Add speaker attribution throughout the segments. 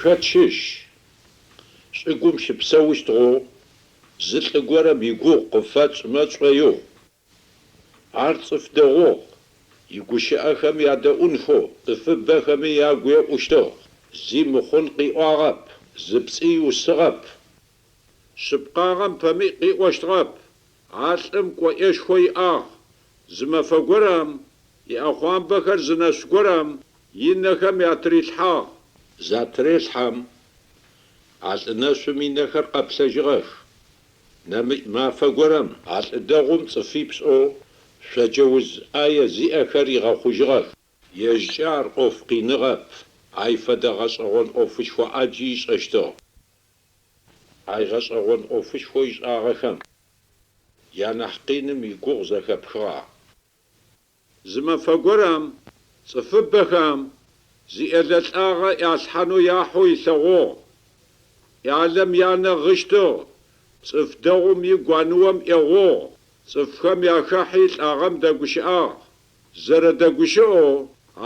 Speaker 1: Хэт щыщ? Чӏыгум щыпсэущтыгъэу зы лӏы горэм игугъу къыфэтшӏымэ тшӏоигъу. Ар цӏыф дэгъугъ, игущыӏэхэм ядэӏунхэу цӏыфыбэхэми агу еӏущтыгъ. Зи мыхъун къыӏуагъэп, зы пцӏи ыусыгъэп. Шъыпкъагъэм пэмыкӏ къыӏощтыгъэп. А лӏым кӏочӏэшхо иӏагъ. Зы мафэ горэм иӏэхъуамбэхэр зы нэшъу горэм инэхэм ятырилъхьагъ. Затырелъхьэм, а лӏы нэшъум инэхэр къэплъэжьыгъэх. Нэмыкӏ мафэ горэм а лӏы дэгъум цӏыфипшӏэу шъоджэ уз ӏае зиӏэхэр ыгъэхъужьыгъэх. Ежькӏэ ар ӏоф къиныгъэп, ай фэдэ гъэшӏэгъон ӏофышхо ӏаджи ышӏэщтыгъ. Ай гъэшӏэгъон ӏофышхоу ышӏагъэхэм янахь къиным игугъу зэхэпхыгъа? Зы мафэ горэм цӏыфыбэхэм зы ӏялэ лӏагъэ ӏуалъхьанэу яхьэу ылъэгъугъ. ӏялэм янэ гъыщтыгъ, цӏыф дэгъум ыгу а ныом ӏегъугъ, цӏыфхэм яхэхьи лӏагъэм дэгущыӏагъ. Зэрэдэгущыӏэу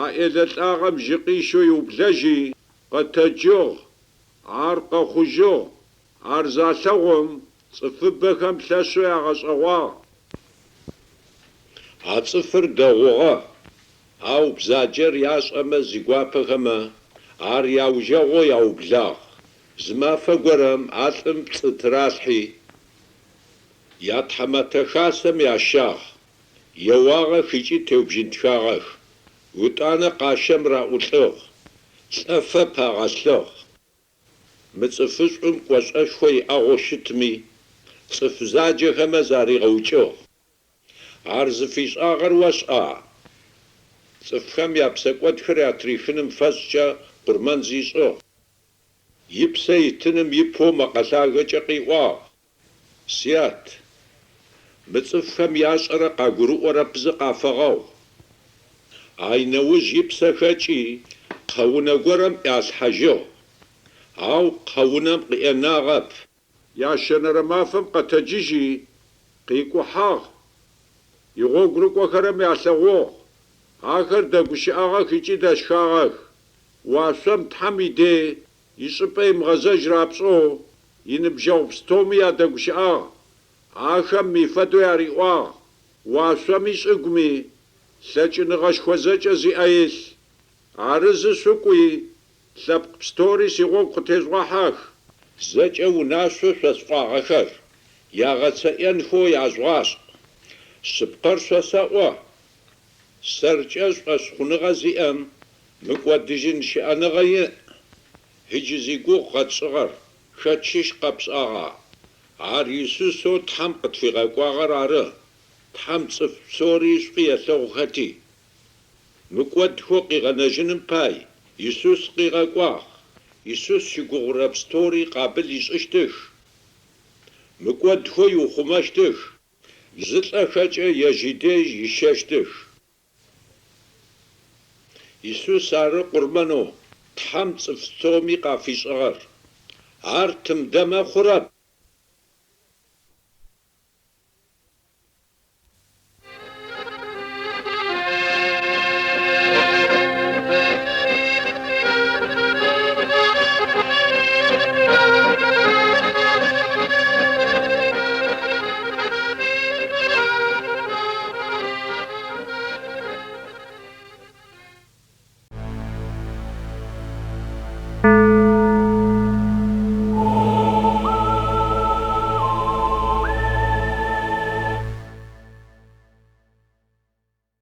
Speaker 1: а ӏялэ лӏагъэм жьы къищэу ыублэжьи, къэтэджыгъ, ар къэхъужьыгъ. Ар залъэгъум, цӏыфыбэхэм лъэшэу ягъэшӏэгъуагъ. А цӏыфыр дэгъугъэ, ау бзаджэр яшӏэмэ зигуапэхэмэ, ар яужэгъоу яублагъ. Зы мафэ горэм а лӏым пцӏы тыралъхьи, ятхьэмэтэ хасэм ящагъ, еуагъэх ыкӏи теубжьынтхагъэх. Ытӏанэ къащэм раӏулӏыгъ, лӏэфэ пагъэлъыгъ. Мы цӏыфышӏум кӏочӏэшхо иӏагъэу щытми, цӏыф бзаджэхэмэ заригъэукӏыгъ. Ар зыфишӏагъэр ошӏа? Цӏыфхэм япсэкӏодхэр ятрихыным фэшӏкӏэ къурмэн зишӏыгъ. Ипсэ итыным ипэу мэкъэ лъагэкӏэ къыӏуагъ. Сят, мы цӏыфхэм яшӏэрэ къагурыӏорэпзы къафэгъэгъу. Ай нэуж ипсэ хэкӏи, кхъэунэ горэм ӏуалъхьажьыгъ, ау кхъэунэм къыӏенагъэп. Ящэнэрэ мафэм къэтэджыжьи, къикӏухьагъ, игъогу рыкӏохэрэм ялъэгъугъ. Ахэр дэгущыӏагъэх ыкӏи дэшхагъэх. Уашъом Тхьэм идей ичӏыпӏэ имыгъэзэжь рапшӏэу иныбджэгъу пстэуми ядэгущыӏагъ. Ахэм мый фэдэу яриӏуагъ, Уашъоми чӏыгуми лъэкӏыныгъэшхо зэкӏэ зиӏэ илъ. Арызы шъукӏуи, лъэпкъ пстэури сигъогу къытежъугъахьэх. Зэкӏэ унашъоу шъосӏуагъэхэр ягъэцэкӏэнхэу яжъугъашӏ. Шъыпкъэр шъосэӏо, сэркӏэ шӏошъхъуныгъэ зиӏэм мыкӏодыжьын щыӏэныгъэ иӏ. Ыджы зигугъу къэтшӏыгъэр хэт щыщ къэпшӏагъа? Ар Исусэу Тхьэм къытфигъэкӏуагъэр ары, Тхьэм цӏыф псори шӏу елъэгъухэти, мыкӏодхэу къигъэнэжьыным пай Исус къигъэкӏуагъ. Исус щыгугъурэ пстэури къабыл ышӏыщтых, мыкӏодхэу ыухъумэщтых, зылӏэхэкӏэ ежь ыдэжь ыщэщтых. Исус ары къурмэнэу Тхьэм цӏыф пстэуми къафишӏыгъэр. Ар тымыдэмэ хъурэп.